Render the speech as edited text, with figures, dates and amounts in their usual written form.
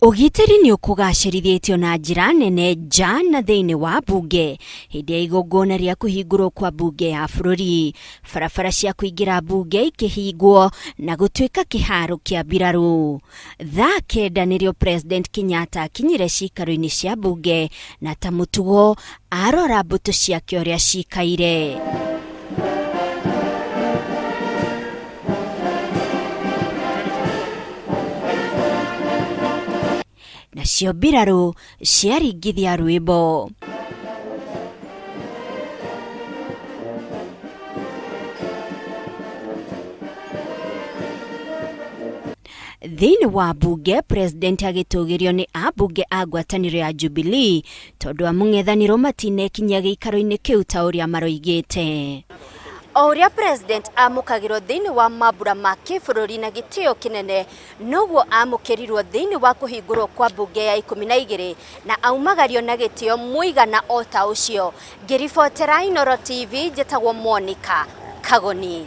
Ũgitĩri nĩ ũkũgacĩrithĩtio na njĩra nene nja na thĩinĩ wa mbunge hĩndĩ ya igongona rĩa kũhingũrwo kwa mbunge ya bũrũri. Barabara cia kũingĩra mbunge ikĩhingwo na gũtuĩka kĩharo kĩa mbirarũ. Thaa 9 nĩrĩo President Kenyatta akinyire ciikaro-inĩ cia mbunge na ta mũtugo arora mbũtũ ciake ũrĩa cikaire. Nacio mbirarũ ciaringithia rwĩmbo. Thĩinĩ wa mbunge, President agĩtũgĩrio nĩ ambunge a ngwatanĩro ya Jubilee tondũ a mũng'ethanĩro matinekinyia gĩikaro-inĩ kĩu ta ũrĩa maroigĩte. O ũrĩa President amũkagĩrwo thĩinĩ wa mambura ma kĩbũrũri na gĩtĩo kĩnene, noguo amũkĩrirwo thĩinĩ wa kũhingũrwo kwa mbunge ya 12 na aumagario na gĩtĩo mũigana o ta ũcio. Ngĩribotera Inooro TV, njĩtagwo Monica Kagoni.